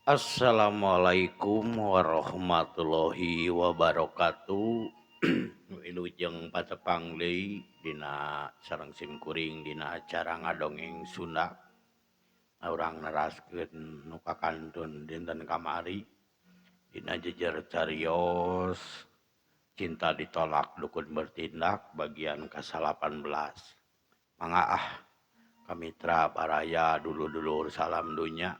Assalamualaikum warahmatullahi wabarakatuh. Wilujeng patepang deui dina sareng sim kuring dina acara ngadongeng Sunda. Urang neraskeun nu kakantun dinten kamari dina jejer carios Cinta Ditolak Dukun Bertindak bagian ka-18. Mangga ah kamitra baraya dulur-dulur salam dunya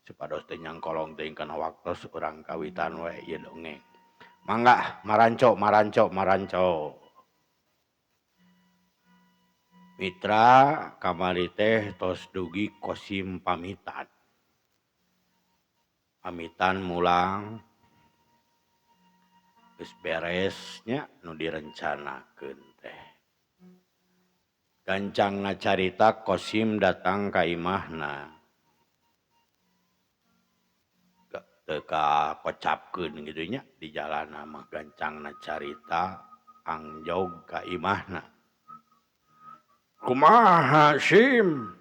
supados teu nyangkolong teuing kana waktos urang kawitan we ieu dongeng. Mangga maranco maranco maranco. Mitra kamari teh tos dugi Kosim pamitan. Pamitan mulang geus beres nya nu direncanakeun teh. Gancangna carita Kosim datang ka imahna. Teu kakocapkeun kitu nya di jalanna mah gancangna carita angjog ka imahna. Kumaha Sim?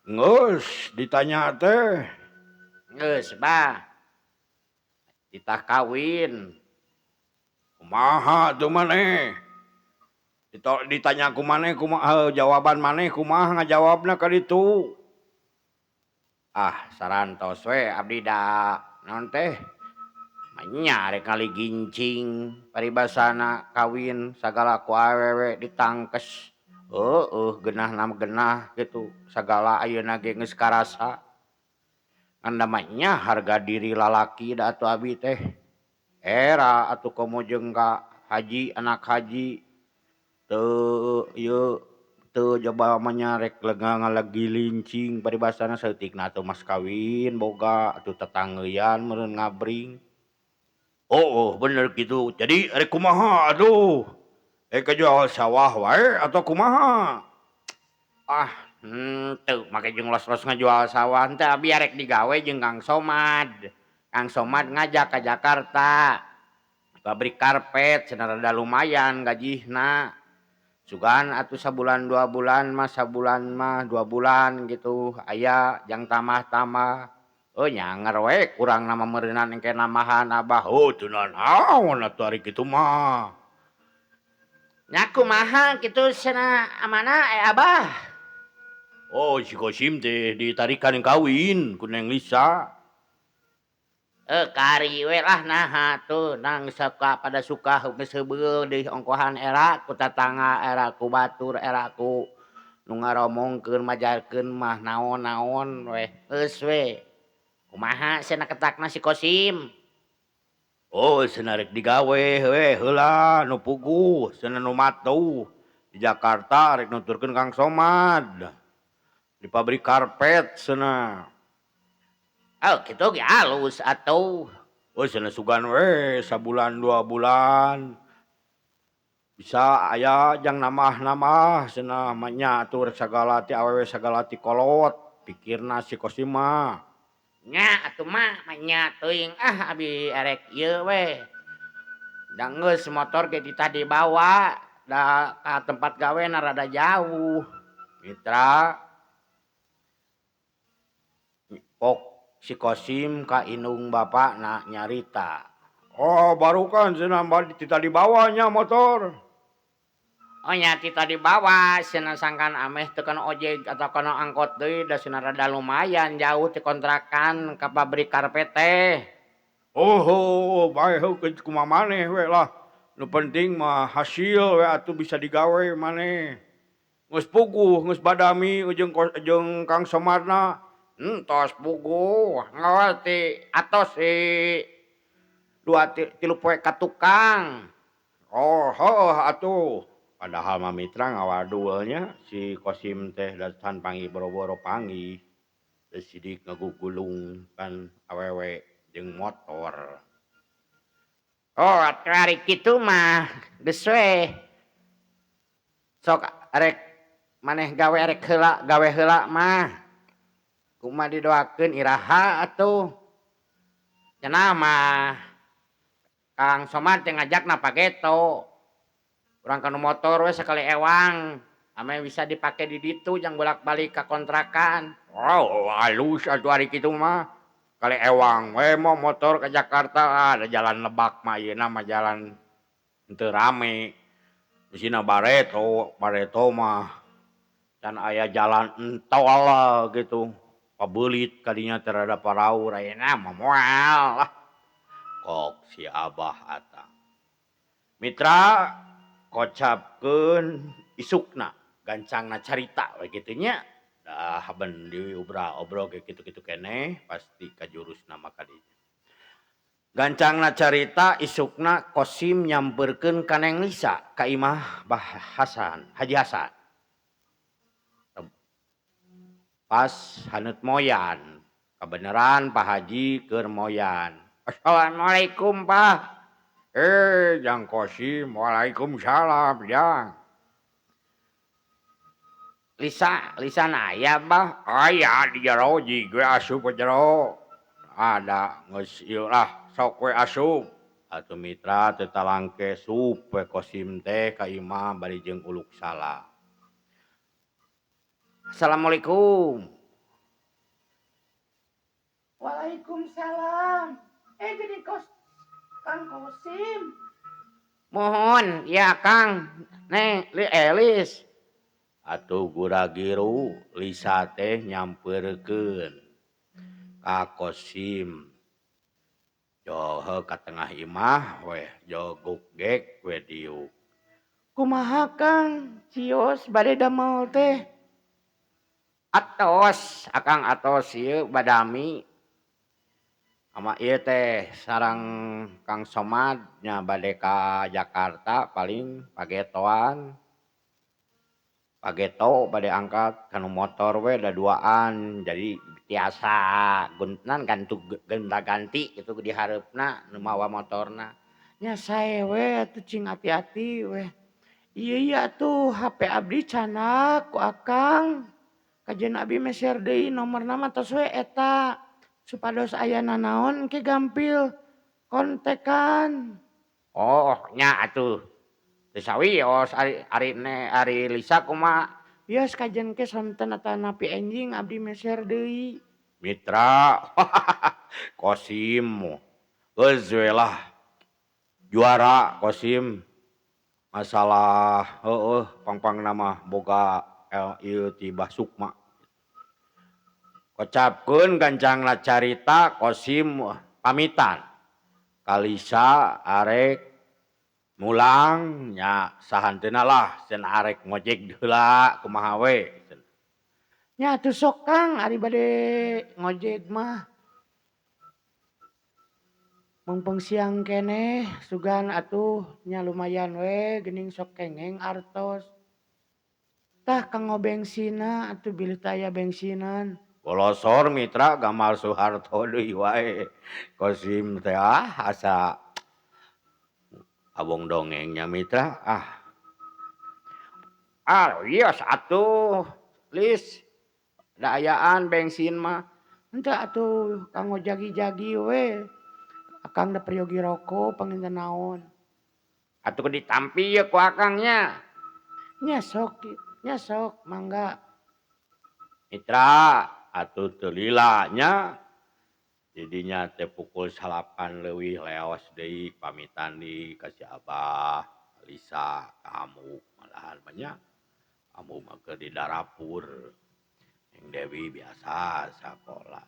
Geus ditanya teh. Geus bah. Titah kawin. Kumaha tuh maneh? Ditanya ku maneh kumaha jawaban maneh kumaha ngajawabna ka ditu? Ah sarantos we abdi da naon teh nya rek ngaligincing paribasana kawin sagala ku awewe ditangkes. Heueuh geunahna mah geunah kitu sagala ayeuna ge geus karasa. Ngan da mah nya harga diri lalaki da atuh abi teh. Era atuh komo jeung ka haji anak haji teu ieu teu coba mah nya rek ngalagilincing paribasana saeutikna atuh mas kawin boga atuh tatangeuyan meureun ngabring. Oh bener kitu. Jadi rek kumaha atuh? Rek kajual sawah wae atau kumaha? Ah henteu make jeung los-los ngajual sawah henteu abi arek digawe jeung Kang Somad. Kang Somad ngajak ka Jakarta. Pabrik karpet cenah rada lumayan gajihna. Sugan atuh sabulan 2 bulan mah sabulan mah 2 bulan gitu aya jang tambah-tambah. Oh nyanger we kurang nama meureunan engke nambahan abah. Oh teu nanaon atuh ari kitu mah. Nya kumaha kitu cenah amana abah? Oh si Kosim teh ditarikan kawin ku Neng Lisa. Kari we lah naha tuh nang suka pada suka geus heubeul deui ongkohan era ku tatangga era ku batur era ku nu ngaromongkeun majarkeun mah naon-naon we geus we. Kumaha cenah ketakna si Kosim? Oh cenah rek digawe we heula nu puguh cenah nu matuh di Jakarta rek nuturkeun Kang Somad di pabrik karpet cenah. Oh kitu ge alus atuh. Oh cenah sugan we sabulan 2 bulan bisa aya jang nambah-nambah cenah mah nya atuh rek sagala ti awewe sagala ti kolot pikirna si Kosim mah. Nya atuh mah nya teuing ah abi erek ieu we. Da geus motor ge titah dibawa da ka tempat gawe na rada jauh. Mitra pok si Kosim ka indung bapakna nyarita. Oh baru kan cenah titah dibawa nya motor. Oh nya titah dibawa cenah sangkan ameh teu kana ojek atau kana angkot deui da cenah rada lumayan jauh ti kontrakan ka pabrik karpet teh. Oh bae heuh kumaha maneh we lah. Nu penting mah hasil we atuh bisa digawe maneh. Geus puguh geus badami jeung Kang Somadna. Entos puguh ngawal ti atos si 2 3 poe ka tukang. Oh heuh atuh. Padahal mah mitra ngawadul nya si Kosim teh da can panggih boro-boro panggih. Teu sidik ngagugulung kan awewe jeung motor. Oh atuh ari kitu mah geus we. Sok arek maneh gawe arek heula gawe heula mah. Kumaha didoakeun iraha atuh. Cenah mah Kang Somad teh ngajakna pageto. Urang kanu motor we sakali ewang ame bisa dipake di ditu jang bolak-balik ka kontrakan. Oh halus atuh ari kitu mah. Kali ewang we mo motor ke Jakarta ada jalan Lebak mah ayeuna mah jalan teu rame. Bisina bareto, bareto mah can aya jalan entol gitu. Pabeulit kadinya teh rada paraur ayeuna mah moal lah. Kok si Abah Atang. Mitra kocapkeun isukna gancangna carita we kitu nya. Dah haben diobral-obrol ge kitu-kitu keneh pasti kajurusna mah kadinya. Gancangna carita isukna Kosim nyamperkeun ka Neng Lisa ka imah Bah Hasan, Haji Hasan. Pas haneut moyan, kabeneran Pak Haji keur moyan. Assalamualaikum Pak. Jang Kosim, waalaikumsalam jang. Lisa, Lisa aya Bah? Aya di jero jig we asup ka jero. Ada geus ieu lah sok we asup. Atuh mitra teu talangke sup we Kosim teh ka imah bari jeung uluk salam. Assalamualaikum. Waalaikumsalam. Jadi kos Kang Kosim. Mohon ya Kang. Neng Li Elis. Atuh gura-giru Lisa teh nyamperkeun ka Kosim. Joho ka tengah imah weh joguk gek we diuk. Kumaha Kang? Cios bade damel teh. Atos, Akang atos ieu badami. Ama ieu teh sareng Kang Somad nya bade ka Jakarta paling pagetoan. Pageto bade angkat kanu motor we da duaan jadi tiasa guntenan genta-ganti kitu di hareupna nu mawa motorna. Nya sae we atuh cing ati-ati we. Ieu ieu atuh HP abdi canak ku Akang. Kajeun abi meser deui nomorna mah tos we eta. Supados aya nanaon ke gampil kontekan. Oh nya atuh. Teu sawios ari ari ne ari Lisa kumaha? Wios kajeun ke sonten atanapi enjing abdi meser deui. Mitra Kosim geus we lah juara Kosim. Masalah heueuh pang-pangna mah boga ieu ti Bah Sukma. Kocapkeun gancangna carita Kosim pamitan. Ka Lisa arek mulang nya sahanteuna lah cenah arek ngojek heula kumaha we. Nya atuh sok Kang ari bade ngojek mah. Meungpeung siang keneh sugan atuh nya lumayan we geuning sok kengeng artos. Tah kanggo bengsina atuh bilih teu aya bengsinan. Golosor mitra Gamal Soeharto deui wae. Kosim teh ah asa abong dongengnya mitra ah. Ah wios atuh Lis da ayaan bensin mah. Henteu atuh kanggo jagi-jagi we. Akang da peryogi roko panginten naon. Atuh ditampi ye ku Akang nya. Nya sok, nya sok mangga. Mitra atuh teu lila nya. Jadinya teh pukul 9 leuwih leos deui pamitan deui ka si Abah, Lisa, kamu malahan mah nya. Kamu mah keur di darapur. Neng Dewi biasa sakola.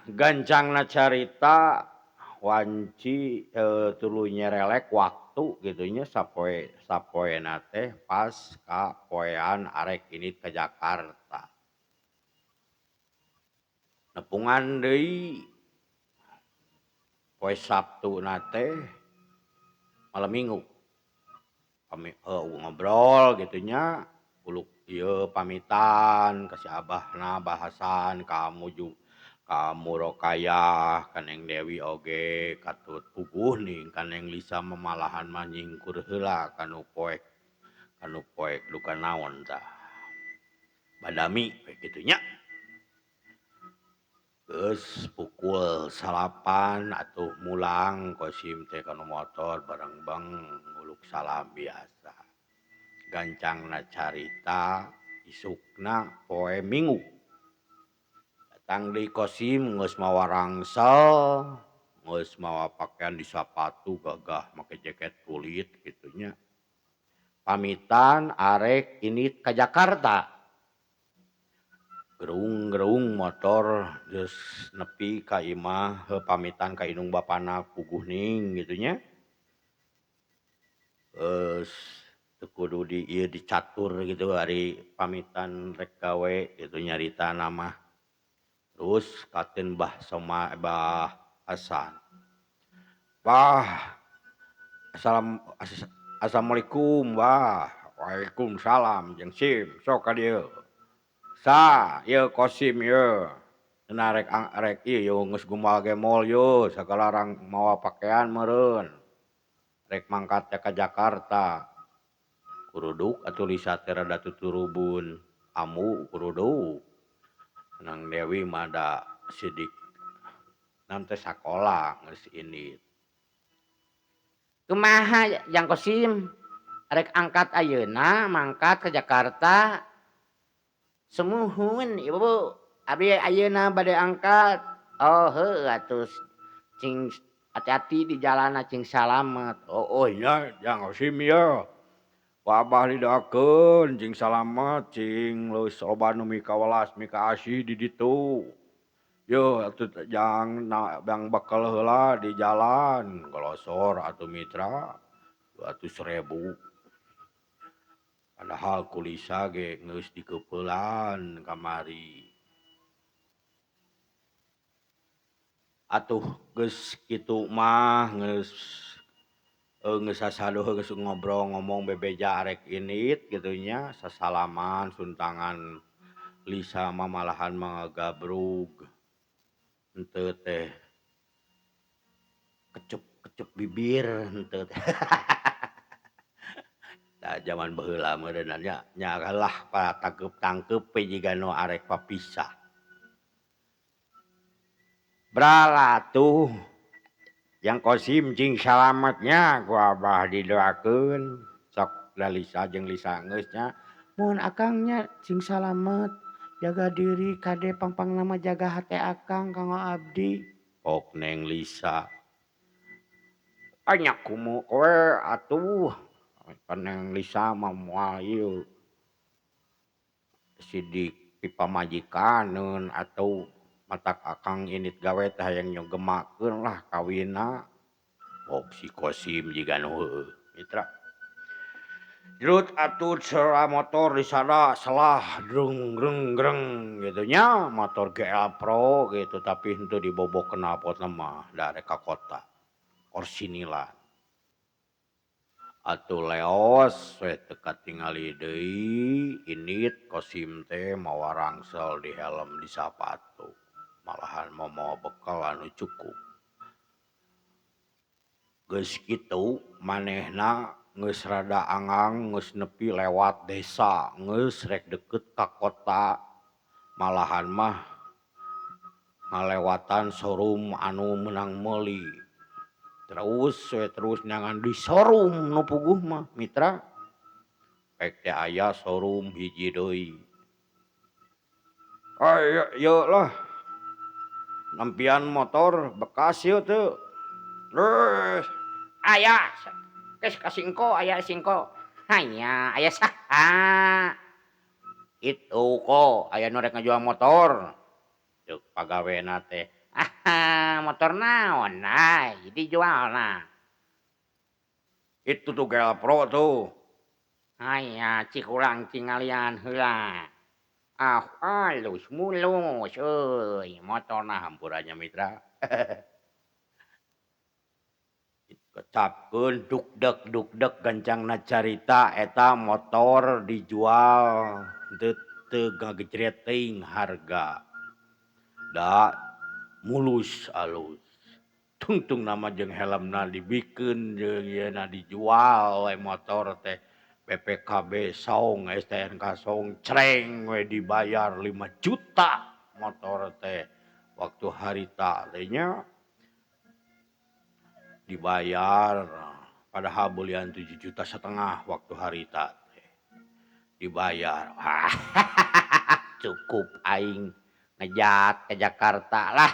Gancangna carita wanci tuluy nyerelek waktu gitu nya sapoe sapoena teh pas ka poean arek indit ka Jakarta. Nepungan deui poe Sabtuna teh malam Minggu. Kami ngobrol gitu nya uluk ieu pamitan ka si Abahna bahasan kamu ju kamu Rokayah ka Neng Dewi oge katut puguh ning ka Neng Lisa mah malahan mah nyingkur heula kanu poek duka naon tah. Badami we kitu nya. Geus pukul 9 atuh mulang Kosim teh kana motor bareng-beng nguluk salam biasa. Gancangna carita isukna poe Minggu. Tang deui Kosim geus mawa rangsel, geus mawa pakaian di sapatu gagah make jaket kulit kitu nya. Pamitan arek indit ka Jakarta. Gerung-gerung motor geus nepi ka imah heuh pamitan ka indung bapana puguh ning kitu nya. Geus teu kudu di ieu dicatur kitu ari pamitan rek gawe kitu nyaritana mah. Terus katen Bah Soma Bah Hasan. Bah assalamualaikum Bah. Waalaikumsalam jeung Sim sok ka dieu. Sa ieu Kosim ieu cenah rek rek ieu geus gumal gemol yeuh sagala rang mawa pakaian meureun. Rek mangkat teh ka Jakarta. Kuruduk atuh Lisa teh rada tuturubun ambu kuruduk. Nang Dewi mah da sidik naon teh sakola geus indit. Kumaha Jang Kosim rek angkat ayeuna mangkat ka Jakarta? Sumuhun ibu abdi ayeuna bade angkat. Oh heuh atuh cing hati-hati di jalanna cing salamet. Oh nya Jang Kosim ieu. Ku abah didoakeun cing salamet cing leuwih loba nu mikawelas mikaasih di ditu. Yeuh atuh jang jang bekel heula di jalan golosor atuh mitra 200.000. Padahal ku Lisa ge geus dikeupelan kamari. Atuh geus kitu mah geus geus sasaduh geus ngobrol ngomong bebeja arek indit kitu nya sasalaman suntangan Lisa mah malahan mangagabrug henteu teh kecup-kecup bibir henteu teh. Da jaman baheula meureunna nya nya kalah patangkeup-tangkeup we jiga nu arek papisah. Bralatuh Jang Kosim cing salametnya ku abah didoakeun sok da Lisa jeung Lisa geus nya Mun akang nya cing salamet jaga diri kade pangpangna mah jaga hate akang kanggo abdi. Pok Neng Lisa. Anya kumu we atuh kan Neng Lisa mah moal ieu sidik pipamajikaneun atuh matak akang indit gawe teh hayang nyogemakeun lah kawinna. Pok si Kosim jiga nu heueuh mitra. Jerut atuh sera motor disada selah dreng greng greng kitu nya motor GL Pro gitu tapi henteu dibobok knalpotna mah da rek ka kota orsinilan. Atuh leos we teu katingali deui indit Kosim teh mawa rangsel di helm di sapatu. Malahan mah mawa bekal anu cukup. Geus kitu manehna geus rada angang geus nepi lewat desa geus rek deukeut ka kota malahan mah ngalewatan showroom anu meunang meuli. Terus we terus neangan di showroom nu puguh mah mitra. Pek teh aya showroom hiji deui. Ieu lah nampian motor bekas ieu teu. Aya geus ka singko aya singko. Hanya aya saha? Itu ko aya nu rek ngajual motor. Ceuk pagawena teh. Ah, motor naon ai dijualna? Itu tuh GL Pro tuh. Aya cik urang cingalian heula. Ah, alus mulus euy motorna hampurannya mitra. Kecapkeun dukdek dukdek gancangna carita eta motor dijual teu teu ngagejret teuing harga. Da mulus alus. Tungtung nama jeung helmna dibikeun jeung ieuna dijual we motor teh. BPKB saung STNK saung creng we dibayar 5 juta motor teh waktu harita teh nya dibayar padahal belian 7,5 juta waktu harita teh dibayar. Cukup aing Ngejat ke Jakarta lah.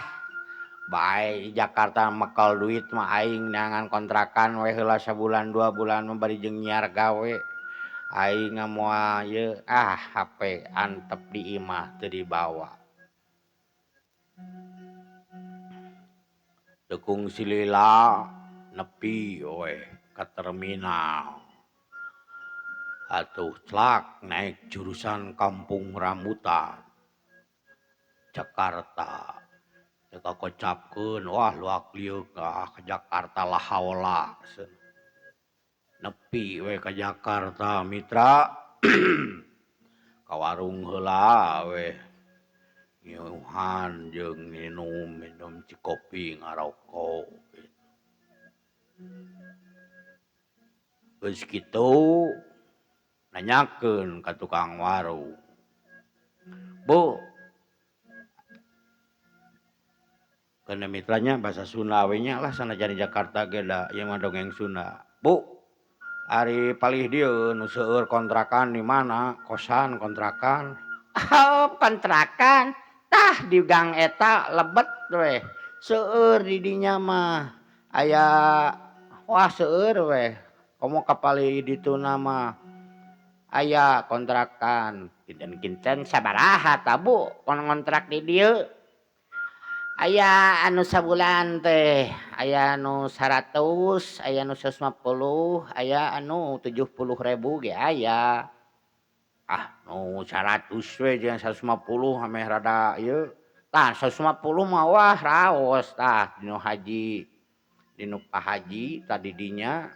Bae di Jakarta mekel duit mah aing neangan kontrakan we heula sabulan 2 bulan mah bari jeung nyiar gawe. Aing moal ieu ah HP antep di imah teu dibawa. Teu kungsi lila nepi we ka terminal. Atuh celak naik jurusan Kampung Rambutan Jakarta. Teu kakocapkeun wah luak lieuk ah ka Jakarta la haola. Nepi we ka Jakarta mitra. Ka warung heula we. Ngiuhan jeung minum cikopi ngarokok gitu. Geus kitu nanyakeun ka tukang warung. Bu, kana mitranya bahasa Sunda we nya lah sanajan di Jakarta ge da ieu mah dongeng Sunda. Bu, ari palih dieu nu seueur kontrakan di mana? Kosan kontrakan. Oh, kontrakan. Tah di gang eta lebet we. Seueur di dinya mah. Aya wah seueur we. Komo ka palih dituna mah aya kontrakan. Kinten-kinten sabaraha ta Bu ngontrak di dieu? Aya anu sabulan teh, aya anu 100, aya anu 150, aya anu 70.000 ge aya. Ah, nu 100 we jeung 150 ameh rada ieu. Tah 150 mah wah raos tah dinu haji, dinu Pak Haji tadi dinya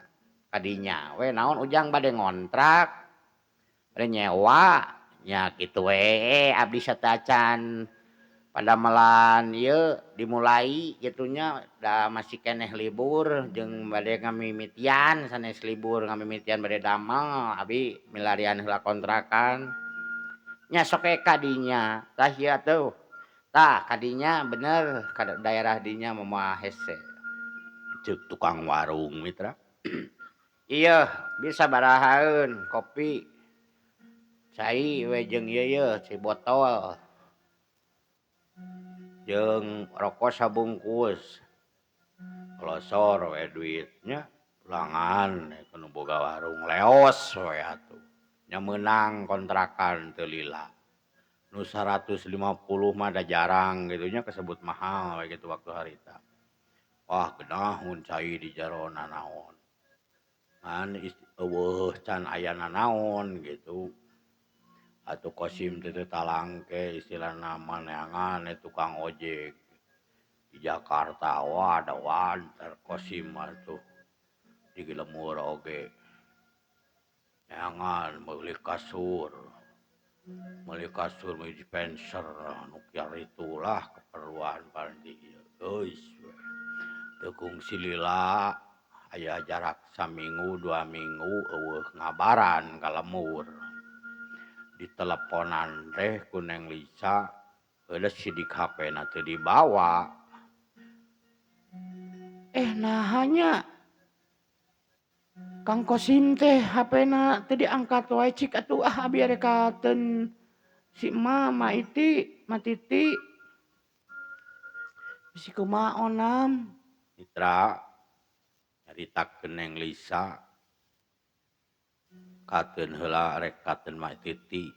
kadinya we naon ujang bade ngontrak, bade nyewa nya kitu we abdi sateuacan padamelan ieu dimulai gitunya da masih keneh libur jeung bade ngamimitian sanes libur ngamimitian bade damel abi milarian heula kontrakan nya sok we kadinya tah ieu atuh tah kadinya bener ka daerah dinya mah moal hese ceuk tukang warung mitra. Ieu bisa barahaeun kopi cai we jeung ieu yeuh si botol jeung rokok sabungkus kolosor we duitnya pulangan nu boga warung leos we atuh nya meunang kontrakan teu lila nu 150 mah da jarang kitu nya kasebut mahal we kitu waktu harita. Wah geunahun cai di jero nanaon ngan eueuh can aya nanaon gitu. Atuh Kosim teh teu talangke istilahna mah neangan tukang ojek di Jakarta wah da wanter Kosim mah tuh di lemur oge neangan meuli kasur meuli dispenser nu kitu lah keperluan paling ieu geus we teu kungsi lila aya jarak saminggu 2 minggu eueuh ngabaran ka lemur. Diteleponan teh ku Neng Lisa heueuh sidik HP-na teu dibawa. Naha nya Kang Kosim teh HP-na teu diangkat wae cik atuh ah abi rek katen si emak ma Iti ma Titi bisi kumaha onam. Mitra nyaritakeun Neng Lisa kateun heula rek kateun Ma Titi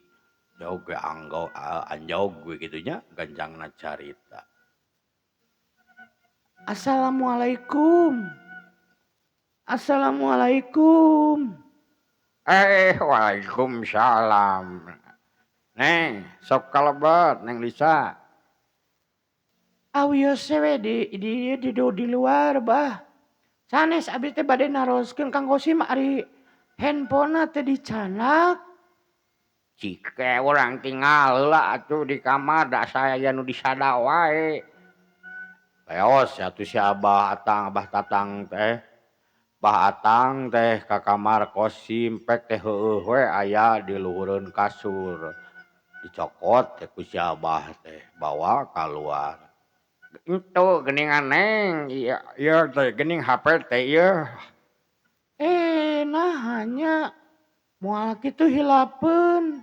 jauh ge anggo anjog we kitu nya gancangna carita. Assalamualaikum. Assalamualaikum. Waalaikumsalam. Neng, sok kalebet Neng Lisa. Awios we di luar bah. Sanes abi teh bade naroskeun Kang Kosim ari handphone-na teh dicanak. Cike urang tinggal heula atuh di kamar da saya nu disada wae. Leos atuh si Abah Atang, Abah Tatang teh. Bah Atang teh ka kamar Kosim pek teh heueuh we aya di luhureun kasur. Dicokot teh ku si Abah teh bawa kaluar. Entu geuningan Neng, ieu teh geuning HP teh ieu. Nah nya moal kitu hilapeun.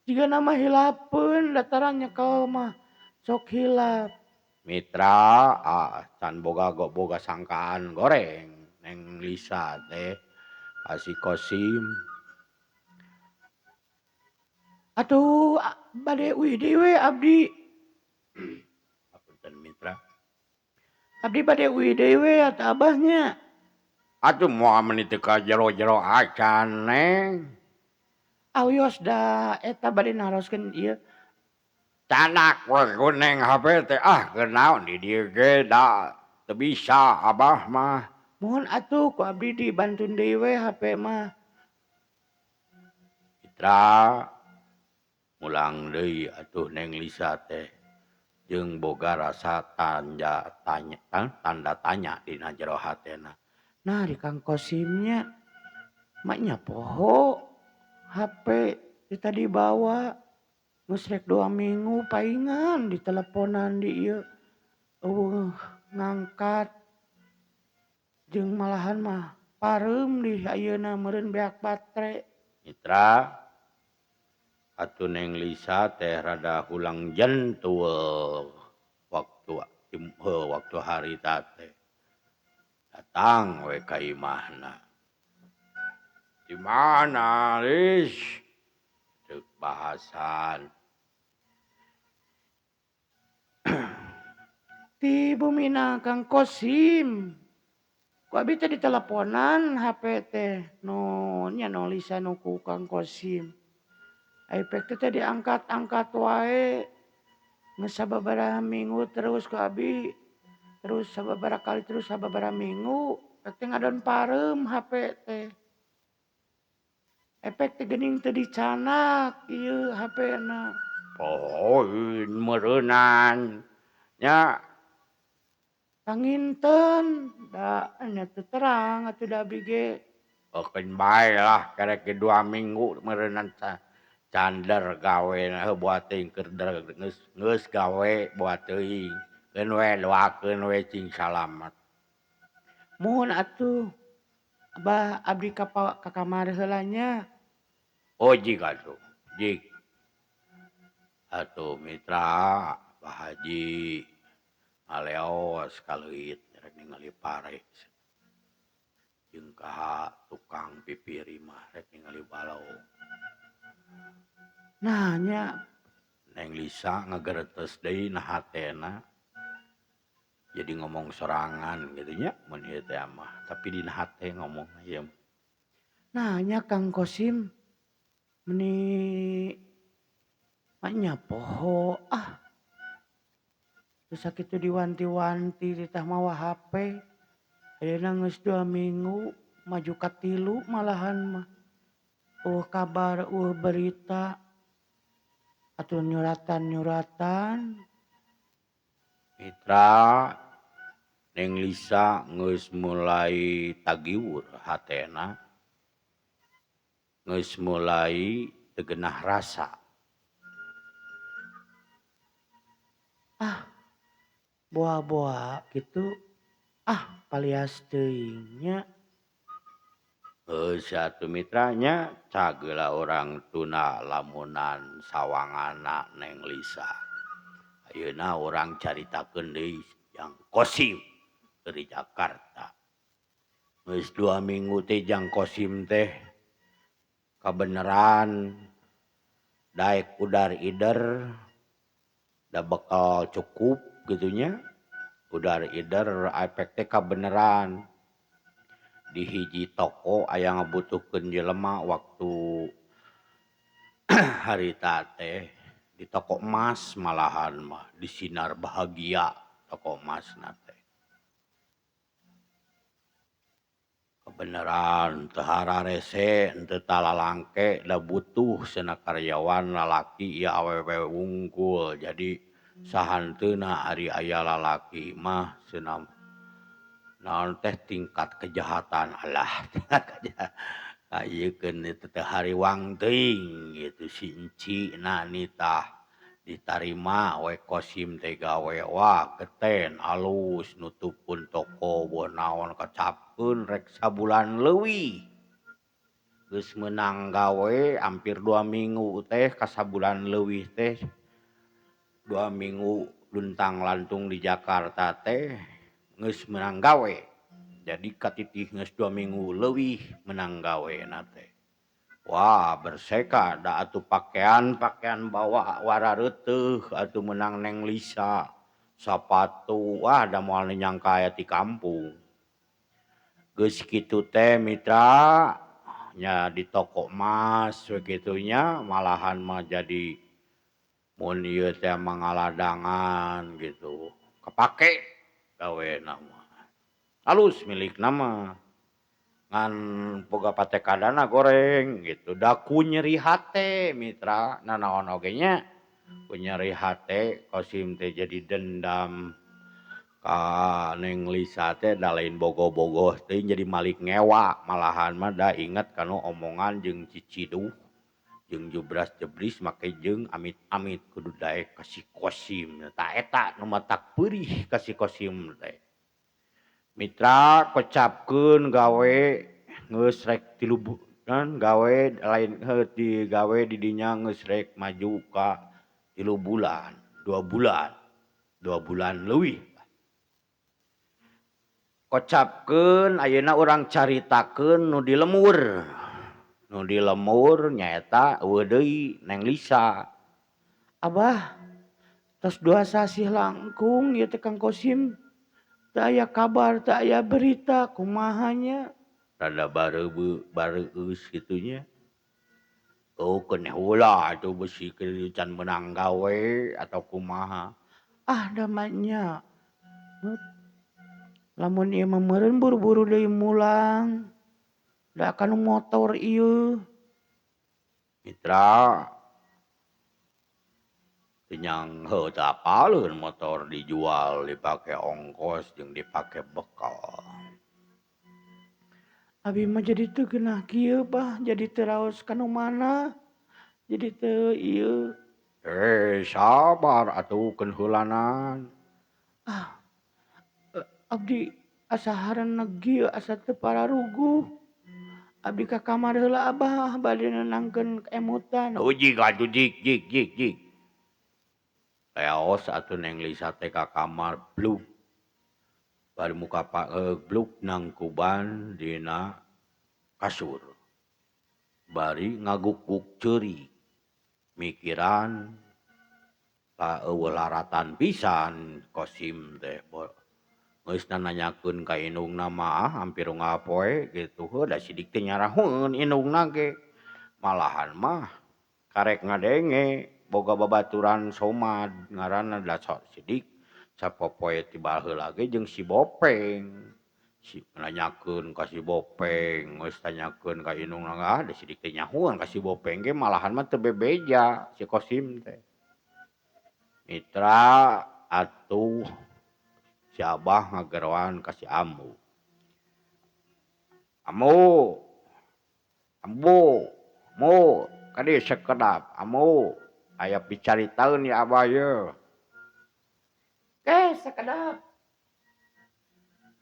Jigana mah hilapeun dataran nyekel mah. Sok hilap. Mitra ah, can boga boga sangkaan goreng Neng Lisa teh ka si Kosim. Atuh bade uih deui we abdi. Hapunten Mitra. Abdi bade uih deui we atuh Abah nya. Atuh moal meuni teu ka jero-jero acan Neng. Awios da eta bade naroskeun ieu. Canak we ku Neng HP teh ah keur naon di dieu ge da teu bisa Abah mah. Muhun atuh ku abdi dibantun deui we HP mah. Mitra mulang deui atuh Neng Lisa teh jeung boga rasa tanda tanya dina jero hatena. Nah di Kang Kosimnya maknya poho HP kita dibawa geus rek 2 minggu paingan diteleponan di ieu eueuh ngangkat jeung malahan mah pareum di ayeuna meureun beak batre. Mitra atuh Neng Lisa teh rada hulang jentul waktu harita teh. Datang we ka imahna. Di mana Lis? Ceuk bahasan. Ti bumina Kang Kosim. Ku abi teh diteleponan HP teh nu nya nu Lisa nu ku Kang Kosim. Ai pek teh diangkat-angkat wae. Geus sababaraha minggu terus ku abi. Terus sababaraha kali terus sababaraha minggu pek teh ngadon pareum HP teh. Efek teh geuning teu dicanak ieu HP-na. Pohoeun meureunan nya. Panginten da nya teu terang atuh da abdi ge. Eukeun bae lah kerek ge 2 minggu meureunan cander gawe na heuh boa teuing keur geus gawe boa teuing. Keun we doakeun we cing salamet. Muhun atuh Abah abdi ka kamar heula nya. Oh jig atuh jig. Atuh Mitra Pak Haji ngaleos ka leuit rek ningali pare. Jeung kaha tukang pipiri mah rek ningali balong. Nah nya Neng Lisa ngageretes deui na hatena. Jadi ngomong sorangan gitu nya mun ieu teh mah, tapi dina hate ngomong ieu. Nah nya Kang Kosim meni nya poho ah. Terus sakitu diwanti-wanti titah mawa HP. Ayeuna geus 2 minggu maju ka 3 malahan mah. Eueuh kabar, eueuh berita. Atuh nyuratan-nyuratan. Mitra Neng Lisa geus mulai tagiwur hatena. Geus mulai teu genah rasa. Ah, boa-boa kitu. Ah, palias teuing nya. Heuh atuh Mitra nya cageula urang tuna lamunan sawanganna Neng Lisa. Ayeuna urang caritakeun deui Jang Kosim dari Jakarta. Geus 2 minggu teh Jang Kosim teh kabeneran daek udar ider da bekal cukup gitu nya. Udar ider efek teh kabeneran di hiji toko aya ngabutuhkeun jelema waktu harita teh di toko emas malahan mah di Sinar Bahagia toko emasna teh. Kebeneran teu hararese teu talalangke da butuh cenah karyawan lalaki ieu awewe wungkul jadi sahanteuna ari aya lalaki mah cenah naon teh tingkat kejahatan alah kayekeun teu hariwang teuing gitu si enci na nitah ditarima we Kosim teh gawe wah geten alus nutupkeun toko boh naon kacapkeun rek sabulan leuwih. Geus meunang gawe hampir 2 minggu teh ka sabulan leuwih teh 2 minggu Luntang-lantung di Jakarta teh geus meunang gawe. Jadi katitih geus 2 minggu leuwih meunang gawena teh. Wah berseka da atuh pakaian-pakaian bawa warareuteeh atuh meunang Neng Lisa. Sapatu wah da moal nyangka aya ti kampung. Geus kitu teh mitra nya di toko emas we kitu nya malahan mah jadi mun ieu teh mangaladangan gitu. Kapake gawena mah. Alus milikna mah. Ngan boga patekadana goreng gitu. Da ku nyeri hate mitra nanaon oge nya. Ku nyeri hate Kosim teh jadi dendam ka Neng Lisa teh da lain bogoh-bogoh teuing jadi malik ngewa malahan mah da inget kanu omongan jeung Ciciduh jeung jubras jebris make jeung amit-amit kudu daek ka si Kosim tah eta nu matak peurih ka si Kosim teh. Mitra kocapkeun gawe geus rek 3 bulan gawe lain heuh digawe di dinya geus rek maju ka 3 bulan, 2 bulan, 2 bulan leuwih. Kocapkeun ayeuna urang caritakeun nu di lemur. Nu di lemur nyaeta eueuh deui Neng Lisa. Abah, tos 2 sasih langkung ieu teh Kang Kosim. Teu aya kabar, teu aya berita, kumaha nya? Rada bareueus kitu nya. Oh keun heula atuh besi can meunang gawe atau kumaha. Ah da mah nya. Lamun ieu mah meureun buru-buru deui mulang. Da kanu motor ieu. Mitra teu heuh teu apaleun motor dijual dipake ongkos jeung dipake bekal. Abi mah jadi teu geunah kieu bah, jadi teu raos ka nu mana. Jadi teu ieu. Sabar atuh keun heulanan. Ah, abdi asa hareuneg ieu asa teu pararuguh. Abdi ka kamar heula abah bade nenangkeun emutan. Oh jig atuh jig jig jig jig. Leos atuh Neng Lisa teh ka kamar bluk. Bari muka bluk nangkuban dina kasur. Bari ngaguk-guk ceurik. Mikiran ka eueuh laratan pisan Kosim teh. Geus nanyakeun ka indungna mah hampir unggal poe gitu. Heuh da sidik teh nyarahoeun indungna ge. Malahan mah karek ngadenge boga babaturan Somad ngaranna da sidik sapopoe ti baheula ge jeung si Bopeng. Si nanyakeun ka si Bopeng, geus tanyakeun ka indungna ah da sidik teh nyahoeun ka si Bopeng ge malahan mah teu bebeja si Kosim teh. Mitra atuh si Abah ngageroan ka si Ambu. Ambu, Ambu, Mu, kadieu sakedap Ambu aya picaritaeun ya Abah yeuh. Ke sakedap.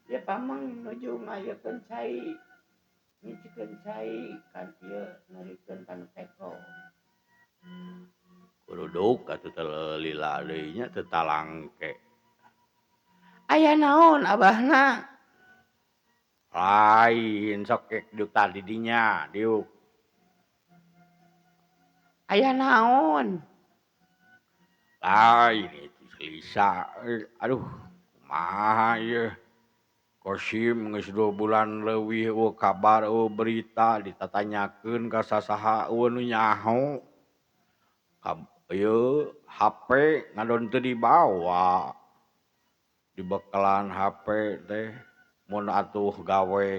Ya pamang nuju ngayekeun cai. Ngicikeun cai kan ieu nurikeun kana teko. Kuruduk atuh teu lila deui nya teu talangke. Aya naon abahna? Lain sok ek diuk tadi dinya diuk. Aya naon? Lain itu Lisa, aduh kumaha ieu. Kosim geus 2 bulan leuwih eueuh kabar eueuh berita ditatanyakeun ka sasaha eueuh nu nyaho. Ieu HP ngadon teu dibawa. Dibekalan HP teh mun atuh gawe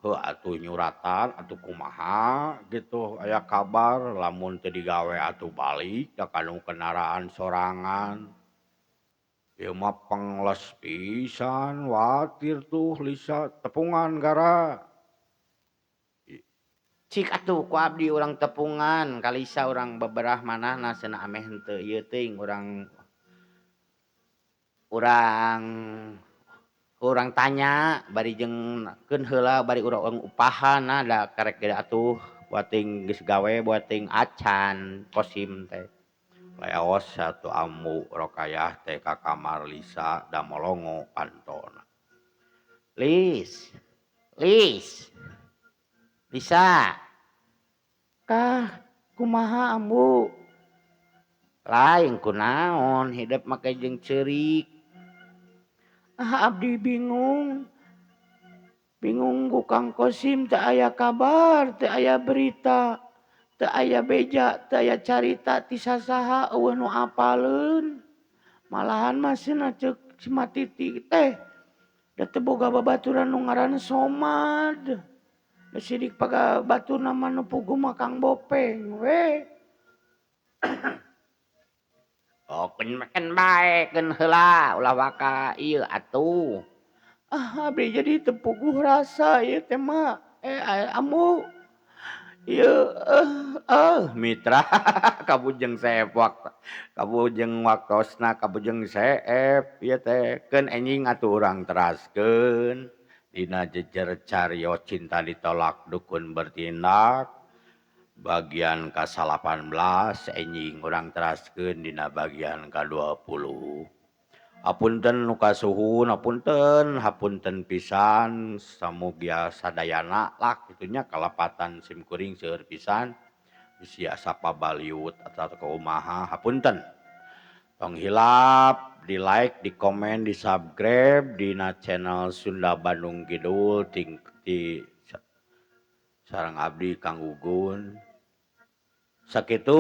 heuh atuh nyuratan atuh kumaha gitu aya kabar lamun teu digawe atuh balik ka kanu kendaraan sorangan. Ieu mah pengles pisan watir tuh Lisa tepungan gara. Cik atuh ku abdi urang tepungan ka Lisa urang beberah manahna cenah ameh henteu ieu teuing urang tanya bari jeung keun heula bari urang upahan da karek ge atuh buat teuing geus gawe buat teuing acan Kosim teh. Leos satu ambu Rokayah teh ka kamar Lisa da molongo pantona. Lis, Lis, Lisa. Kah kumaha ambu? Lain kunaon hidep make jeung ceurik. Ah abdi bingung. Bingung ku Kang Kosim teu aya kabar, teu aya berita, teu aya beja, teu aya carita ti sasaha eueuh nu apaleun. Malahan mah cenah ceuk si Matiti teh da teu boga babaturan nu ngaranna Somad. Da sidik paga baturna mah nu puguh mah Kang Bopeng we. Oh keun bae keun heula ulah waka ieu atuh. Ah abdi jadi teu puguh rasa ieu teh mah ambu. Ieu mitra kabujeng seep waktu kabujeng waktosna kabujeng seep ieu teh keun enjing atuh urang teraskeun dina jejer carios cinta ditolak dukun bertindak bagian ka-18 enjing urang teraskeun dina bagian ka-20. Hapunten nu kasuhun, hapunten, hapunten pisan samugia sadayana lah kitu nya kalepatan sim kuring seueur pisan bisi asa pabaliut atawa kumaha hapunten. Tong hilap di like, di komen, di subscribe dina channel Sunda Bandung Kidul ting ti sareng abdi Kang Gugun. Sakitu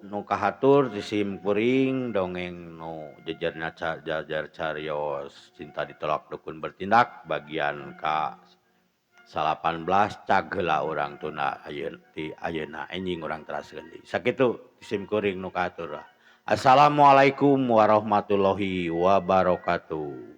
nu kahatur ti sim kuring dongeng nu jejerna jajar carios cinta ditolak dukun bertindak bagian ka 18 cag heula urang tunda ayeuna ti ayeuna enjing urang teraskeun deui. Sakitu ti sim kuring nu kahatur. Assalamualaikum warahmatullahi wabarakatuh.